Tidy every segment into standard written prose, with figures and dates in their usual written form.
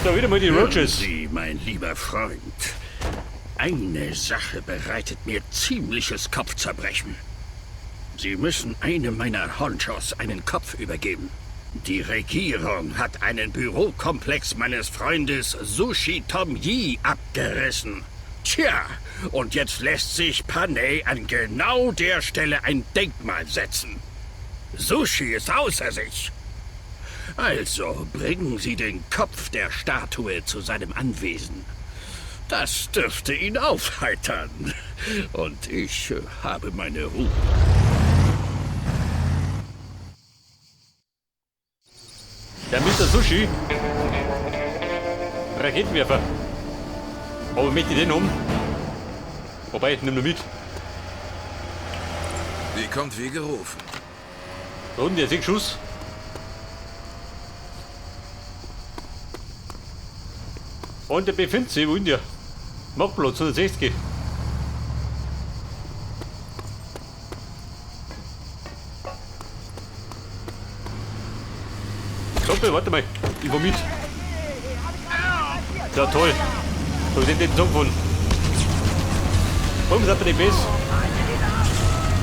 Da wieder mal die Hören Roaches. Sie, mein lieber Freund. Eine Sache bereitet mir ziemliches Kopfzerbrechen. Sie müssen einem meiner Honchos einen Kopf übergeben. Die Regierung hat einen Bürokomplex meines Freundes Sushi Tom Yi abgerissen. Tja, und jetzt lässt sich Panay an genau der Stelle ein Denkmal setzen. Sushi ist außer sich. Also bringen Sie den Kopf der Statue zu seinem Anwesen. Das dürfte ihn aufheitern. Und ich habe meine Ruhe. Der Mr. Sushi. Raketenwerfer. Aber möchte ich den um? Wobei, nimm nur mit. Die kommt wie gerufen. Da unten, der 6 Schuss. Und der befindet sich, wo ist der? Marktplatz 160. Stopp, warte mal. Ich fahr mit. Ja, toll. Hab ich den Song gefunden. Warum sagt er nicht besser?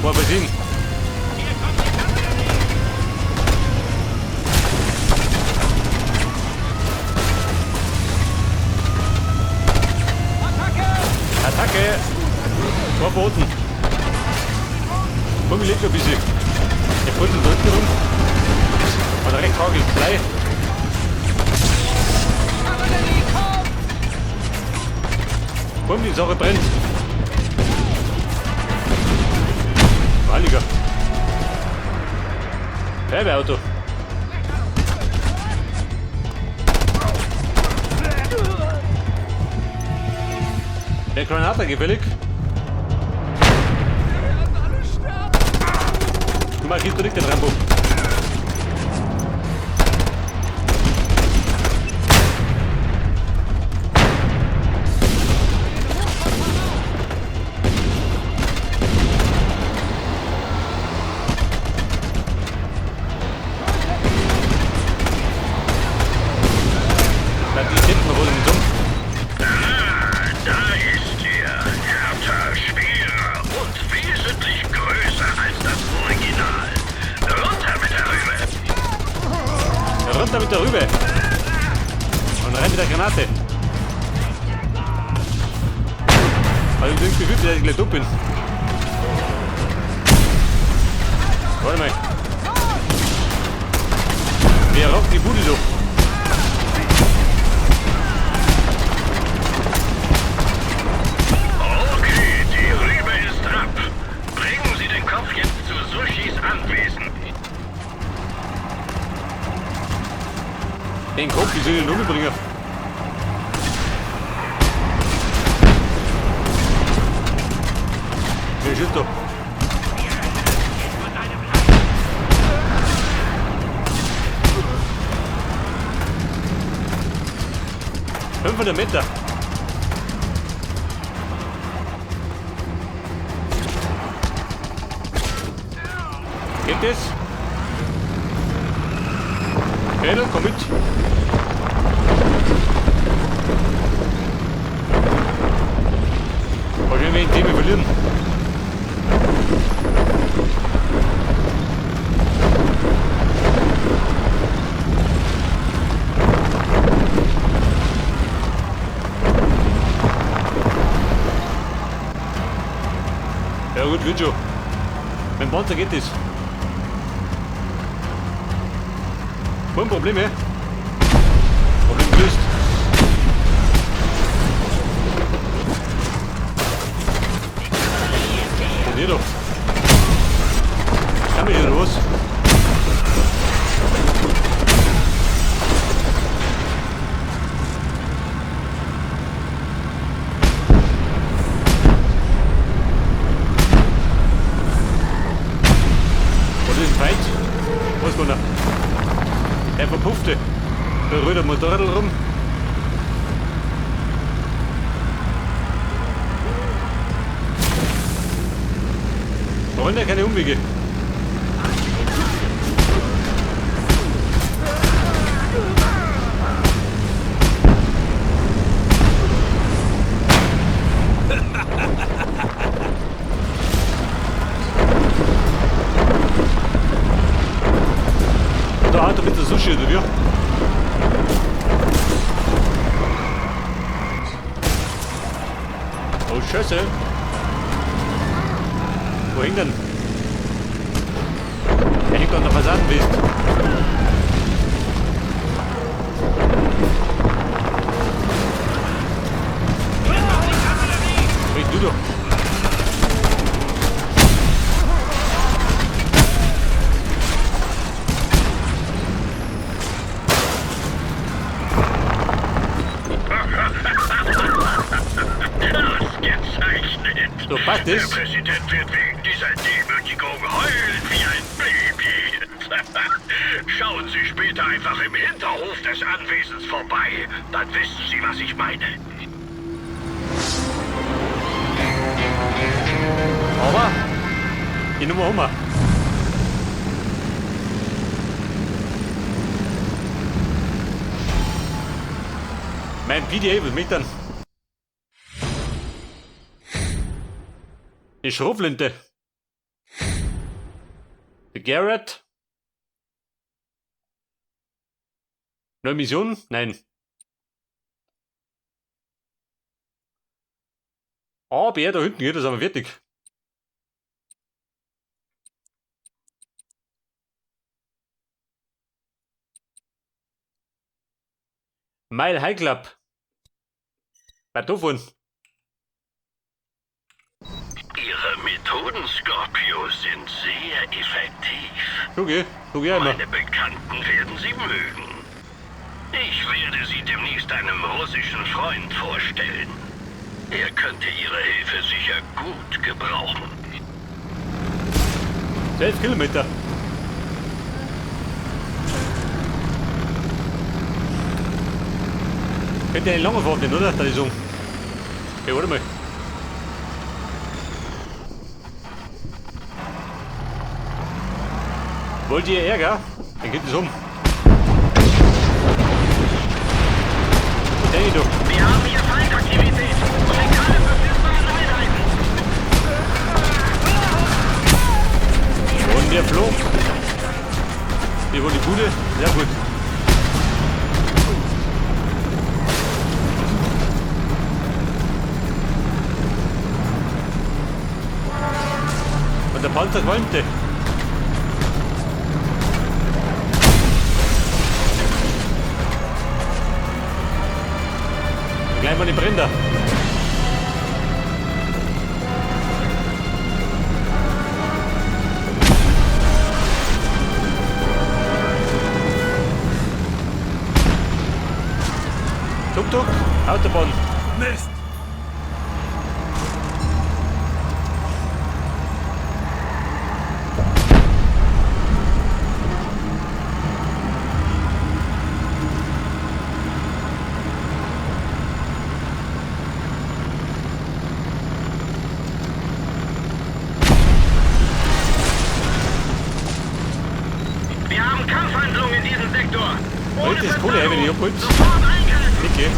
War bei Sinn. Attacke! Verboten! Komm, ich leg noch ein bisschen. Der Putzel drückt rum. Und rechts hagelt gleich. Komm, die Sache brennt. Heiliger. Feuerwehrauto. Der Granate gefällig. Du markierst du nicht den Rambo. Na, die Titten rollen nicht um. Da ist er. Härter, schwerer und wesentlich größer als das Original. Runter mit der Rübe. Runter mit der Rübe. Und rein mit der Granate. Also ich bin gefühlt, dass ich gleich tot bin. Warte mal. Wer rockt die Bude so? Okay, die Rübe ist ab. Bringen Sie den Kopf jetzt zu Sushis Anwesen. Den Kopf, wie soll ich den umbringen? Wer schießt da? 500 Meter. Geht das? Mädel, komm mit. Wahrscheinlich werde ich den Thema verlieren. Ja gut, wird schon. Mit dem Panzer geht das. Kein Problem, ey. Problem gelöst. Und hier doch. Kann mich hier los. Was ist ein Feind? Was kann er? Der verpuffte. Da rührt ein Motorrad rum. Wollen ja keine Umwege. Sushi oder wie? Oh Scheiße. Wo hängt denn? Er hängt an der Fassadenwist. Bring du doch. Ausgezeichnet. So, passt Der es? Präsident wird wegen dieser Demütigung heulen wie ein Baby. Schauen Sie später einfach im Hinterhof des Anwesens vorbei. Dann wissen Sie, was ich meine. Aber die Nummer haben wir. Mein PDA, was möchte denn? Die Schrotflinte. Der Garrett. Neue Mission? Nein. A, B, da hinten geht das aber fertig. Mile High Club. Bei davon. Ihre Methoden, Scorpio, sind sehr effektiv. Okay, okay, einmal. Meine Bekannten werden Sie mögen. Ich werde Sie demnächst einem russischen Freund vorstellen. Er könnte Ihre Hilfe sicher gut gebrauchen. 12 Kilometer. Könnte eine lange Fahrt nehmen, oder? Da ist so. Okay, warte mal. Wollt ihr Ärger? Dann geht es um. Ich doch. Wir haben hier Feindaktivität. Schickt alle verfügbaren Einheiten. Und der flog. Hier war die Bude. Sehr gut. Und der Panzer qualmte. Gleich mal die Brenner. Tuk Tuk, Autobahn. Mist! Wir haben Kampfhandlungen in diesem Sektor. Ohne Heute ist Kohle, wenn ich abholt. Sofort eingreifen. Dicke.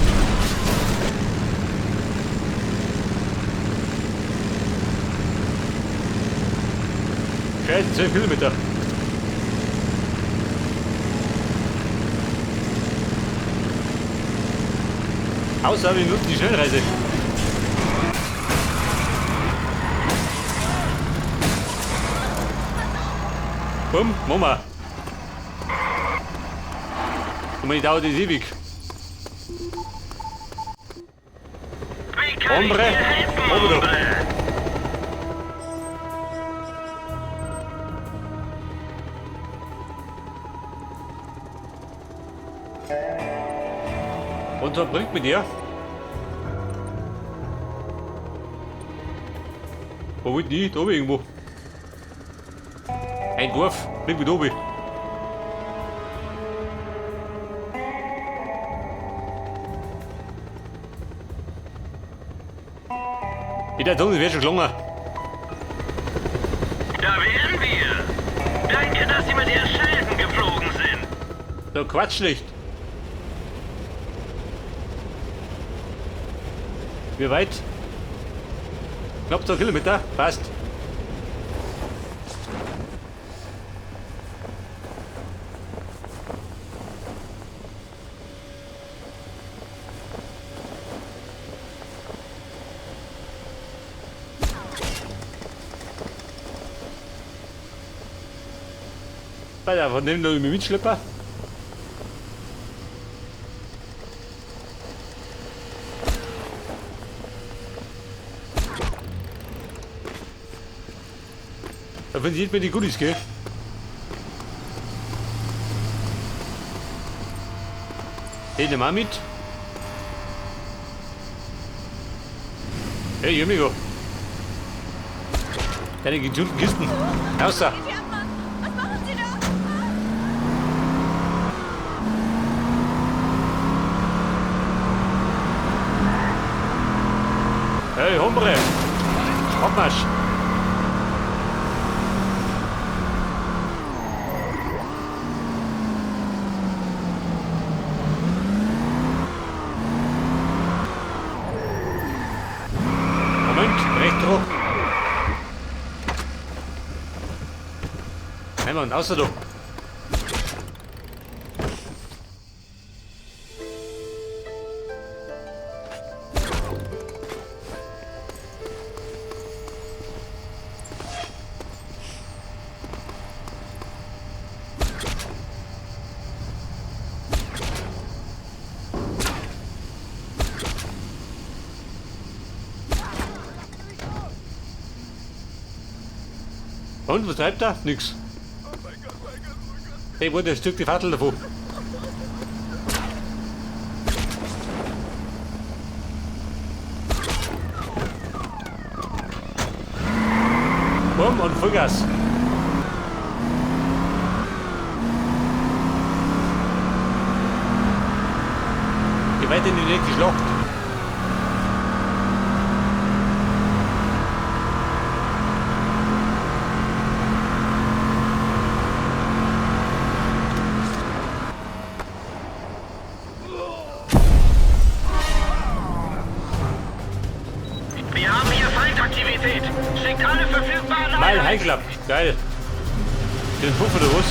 Scheiße, 12 Kilometer. Außer wir nutzen die Schnellreise. Bumm, Mama. Und meine dauert das ewig. Hombre, Hombre. Und was bringt mit dir? Wo will die? Da oben irgendwo. Ein Wurf, bringt mit oben. Der Tunnel wird schon gelungen. Da wären wir. Danke, dass Sie mit Ihren Sheldon geflogen sind. So Quatsch nicht. Wie weit? Knapp 2 Kilometer. Passt. Bei von dem noch ich mitschleppen. Da finde ich mir die Goodies, gell? Den nehmen wir mit. Hey, amigo. Deine getunten Kisten. Raus da. Was machen Sie da? Hey, Hombre. Abmarsch. Moment, recht hoch. Nein, Mann, außer du. Und, was treibt er? Nix. Hey, wo der Stück die Fassel davon? Bumm und Vollgas. Geh weiter in die nächste Schlacht. Wir haben hier Feindaktivität. Schickt alle verfügbaren Mile Einheiten. High Club. Geil. Den Puff oder was?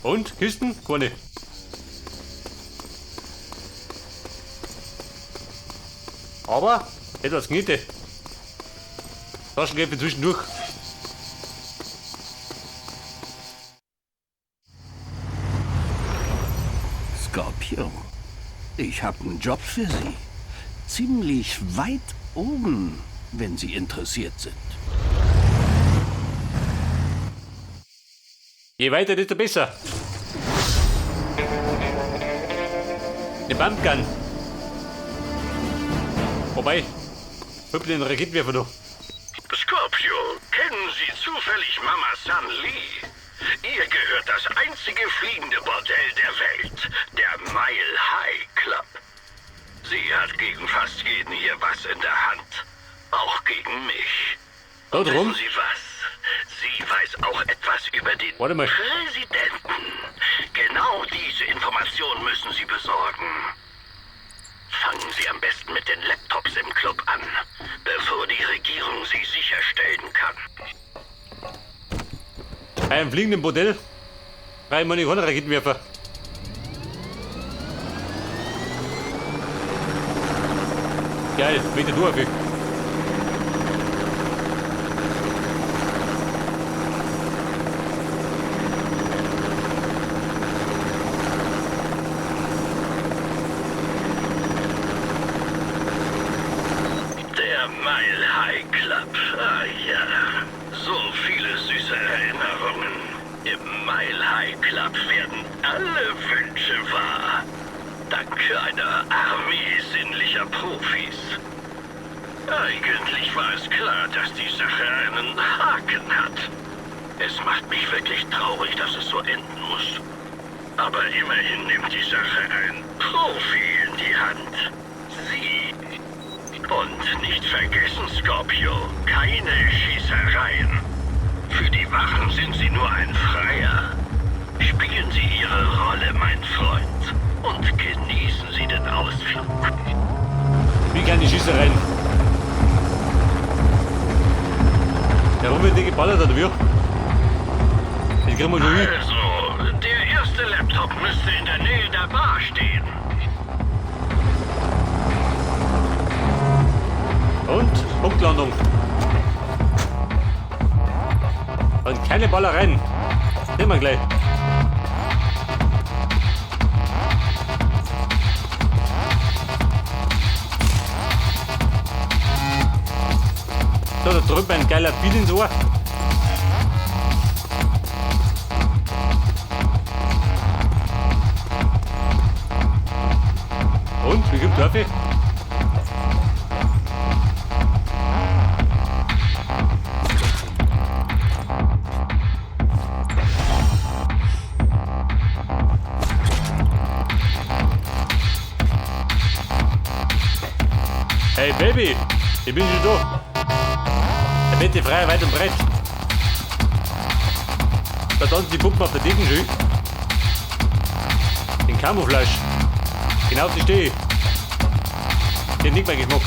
Und? Kisten? Keine. Aber etwas Knete. Taschengeld für zwischendurch. Scorpio, ich habe einen Job für Sie. Ziemlich weit oben, wenn Sie interessiert sind. Je weiter, desto besser. Eine Pumpgun. Wobei, hüpft den Raketenwerfer noch. Scorpio, kennen Sie zufällig Mama San Lee? Ihr gehört das einzige fliegende Bordell der Welt, der Mile High Club. Sie hat gegen fast jeden hier was in der Hand. Auch gegen mich. Da drum. Wissen Sie was? Sie weiß auch etwas über den Warte mal. Präsidenten. Genau diese Information müssen Sie besorgen. Fangen Sie am besten mit den Laptops im Club an, bevor die Regierung sie sicherstellen kann. Bei einem fliegenden Bordell. Drei Money Raketenwerfer. Geil, mit der durch. Der Mile High Club. Ah ja, so viele süße Erinnerungen. Im Mile High Club werden alle Wünsche wahr. Dank einer Armee sinnlicher Profis. Eigentlich war es klar, dass die Sache einen Haken hat. Es macht mich wirklich traurig, dass es so enden muss. Aber immerhin nimmt die Sache ein Profi in die Hand. Sie. Und nicht vergessen, Scorpio, keine Schießereien. Für die Wachen sind Sie nur ein Freier. Spielen Sie Ihre Rolle, mein Freund, und genießen Sie den Ausflug. Wie keine Schießereien. Ja, warum wird der geballert oder wie? Das kriegen wir schon hin. Also, der erste Laptop müsste in der Nähe der Bar stehen. Notlandung. Und keine Ballereien. Nehmen wir gleich. So, da drüben ein geiler Beat ins Ohr. Und, wie gibt Kaffee? Hey Baby, ich bin schon da. Der Bette frei, weit und breit. Da tanzen die Puppen auf der Decken schön. In Camouflage. Genau auf die stehe ich. Den nicht mehr Geschmack.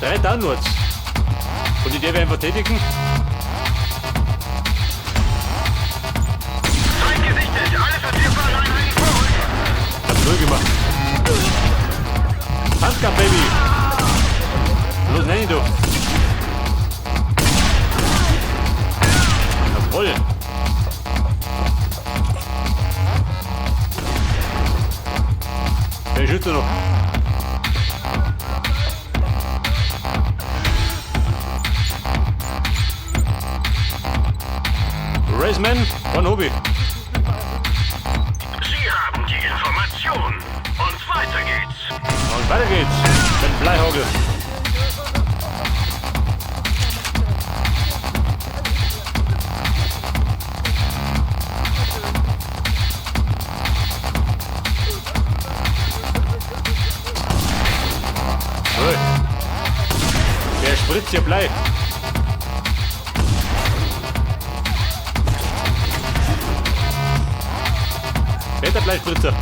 Drei Downloads. Und die darf ich einfach tätigen. Feind gesichtet. Alle verfügbaren Einheiten vorrücken. Hab null gemacht. Handgun, Baby! Los, nenn ihn doch. Jawohl. Wer schützt noch? Raceman, one Hobby. Sie haben die Information. Und weiter geht's. Und weiter geht's mit dem Bleihagel. Hey. Wer spritzt hier Blei? Wer ist der Bleispritzer?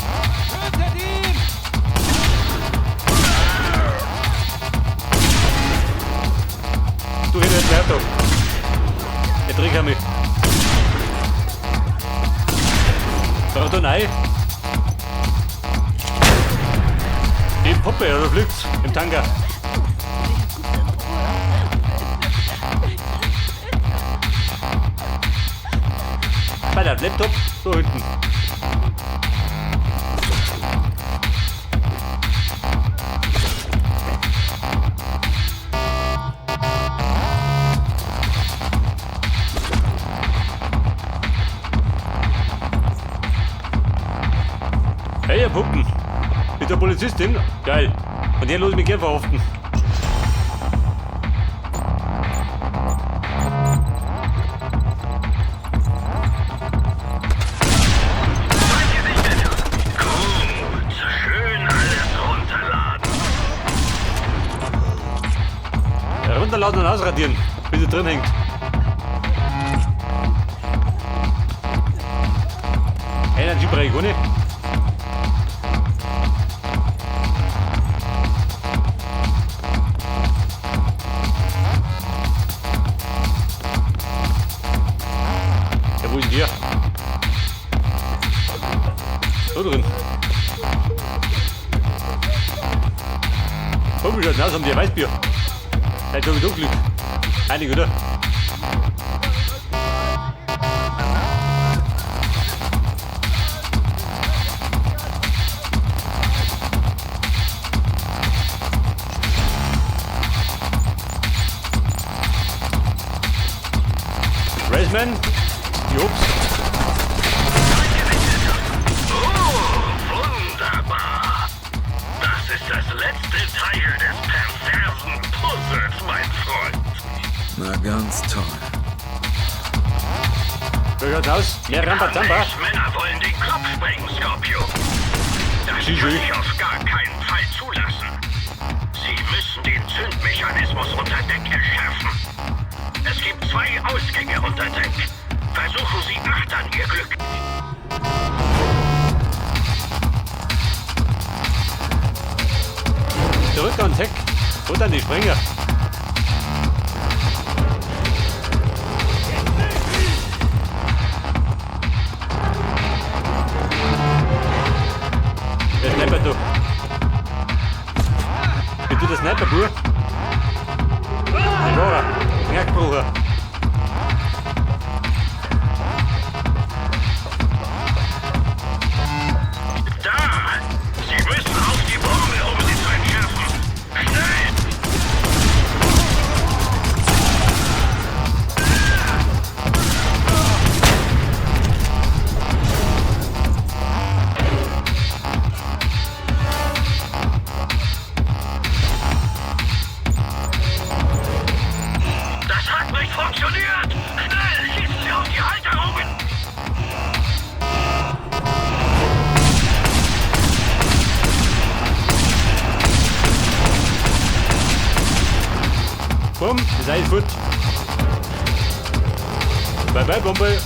Du redest jetzt weiter. Ich trinke mich. Da rein. Die Puppe, oder fliegt's im Tanker. Bei der Laptop, so hinten. Hey, ihr Puppen. Mit der Polizistin? Geil. Und hier los mich gern verhaften. Feind gesichtet. Gut. Schön alles runterladen. Runterladen und ausradieren, bis er drin hängt. Energy Break, ohne? Ja, wo ist denn der? Da drin. Oh, wie schaut's denn aus? Haben die ein Weißbier? Vielleicht hab ich doch Glück. Einig, oder? Raceman? Jops. Oh, wunderbar. Das ist das letzte Teil des perversen Puzzles, mein Freund. Na ganz toll. Wie schaut's aus? Mehr Rambazamba? Hamleys Männer wollen den Kopf sprengen, Scorpio. Das Sicher. kann ich auf gar keinen Fall zulassen. Sie müssen den Zündmechanismus unter Deck entschärfen. Es gibt zwei Ausgänge unter Deck. Versuchen Sie achtern Ihr Glück. Zurück ans Heck. Und an die Springer. Sniperbur. Ein wahrer Knackbrucher. Da! Sie müssen auf die Bombe, um sie zu entschärfen. Schnell! Das hat nicht funktioniert! Schnell! Schießen Sie auf die Halterungen! Bumm, das Eis fort. Bye bye, Bombe.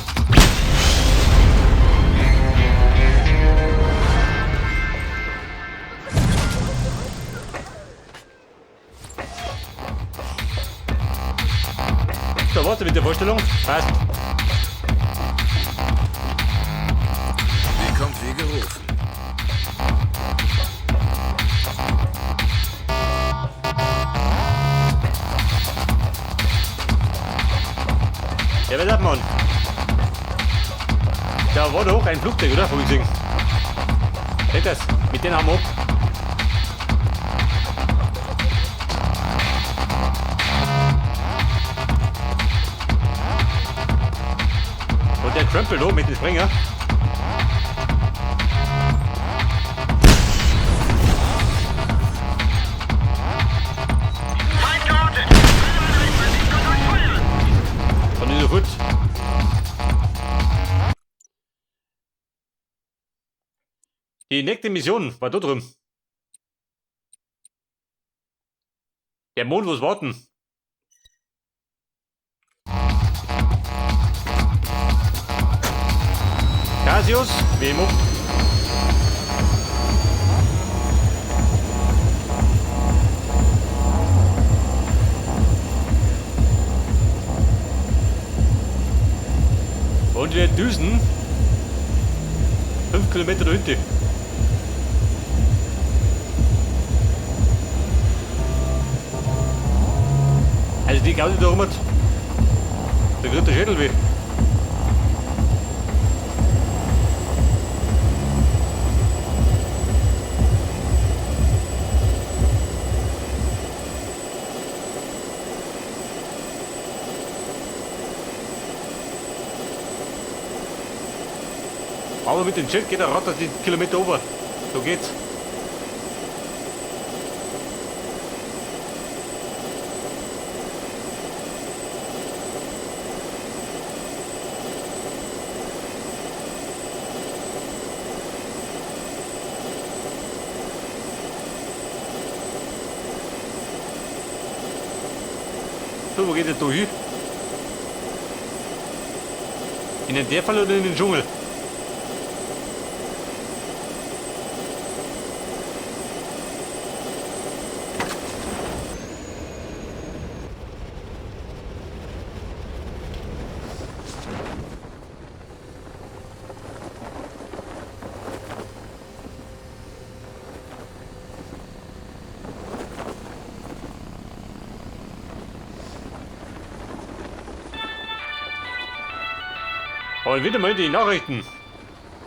Da war's mit der Vorstellung. Passt. Die kommt wie gerufen. Ja, was hat man? Da war doch ein Flugzeug, oder? Hab ich gesehen. Seht das? Mit denen haben wir ab. Und der Krempel da mit dem Springer. Feind geortet! Alle Einheiten bei Sichtkontakt feuern! Von dieser Fut. Die nächste Mission war da drüben. Der Mond muss warten. Cassius, wie immer. Und wir düsen 5 Kilometer dahinter. Also die Gaudi da rum, da kriegt der Schädel weh. Aber mit dem Jet geht der Ratter die Kilometer over. So geht's. So, wo geht der da hin? In den Dörfern oder in den Dschungel? Und wieder mal die Nachrichten.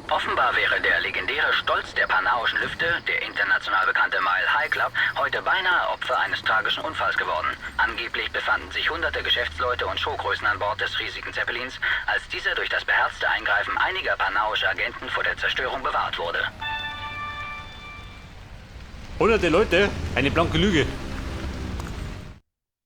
Offenbar wäre der legendäre Stolz der panauischen Lüfte, der international bekannte Mile High Club, heute beinahe Opfer eines tragischen Unfalls geworden. Angeblich befanden sich hunderte Geschäftsleute und Showgrößen an Bord des riesigen Zeppelins, als dieser durch das beherzte Eingreifen einiger panauischer Agenten vor der Zerstörung bewahrt wurde. Hunderte Leute, eine blanke Lüge.